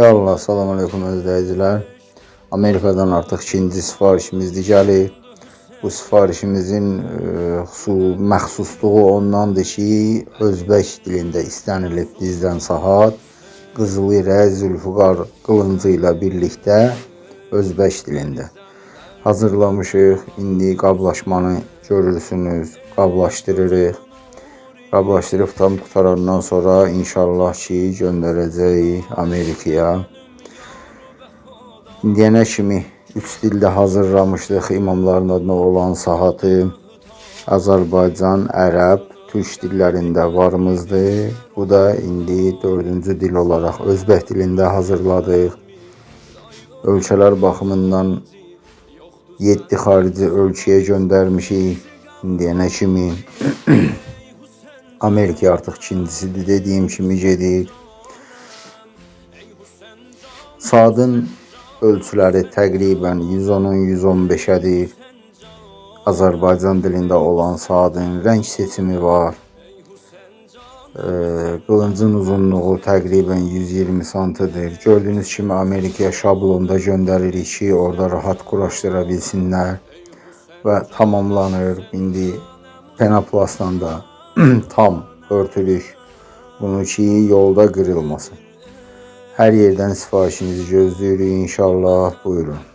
Ya Allah, salam aleyküm izləyicilər. Amerikadan artıq ikinci sifarişimizdir gəlir. Bu sifarişimizin məxsusluğu ondandır ki, özbək dilində istənilib bizdən saat. Qızılı ilə Zülfüqar qılıncı ilə birlikdə özbək dilində hazırlamışıq. İndi qablaşmanı görürsünüz, qablaşdırırıq. Qablaşdırıb tam qutarandan sonra inşallah ki, göndərəcəyik Amerikaya. İndiyənə kimi 3 dildə hazırlamışdıq imamların adına olan saatı. Azərbaycan, ərəb, türk dillərində varımızdır. Bu da indi 4-cü dil olaraq özbək dilində hazırladıq. Ölkələr baxımından 7 xarici ölkəyə göndərmişik indiyənə kimi. Amerika artıq ikincisidir dediyim kimi gedir. Saatın ölçüləri təqribən 110-un 115-ədir. Azərbaycan dilində olan saatın rəng seçimi var. Qılıncın uzunluğu təqribən 120 santıdır. Gördüyünüz kimi Amerikaya şablonda göndəririk ki, orada rahat quraşdıra bilsinlər və tamamlanır. İndi penoplastla da tam örtülük bunu ki, yolda qırılmasın. Hər yerdən sifarişinizi gözləyirik inşallah. Buyurun.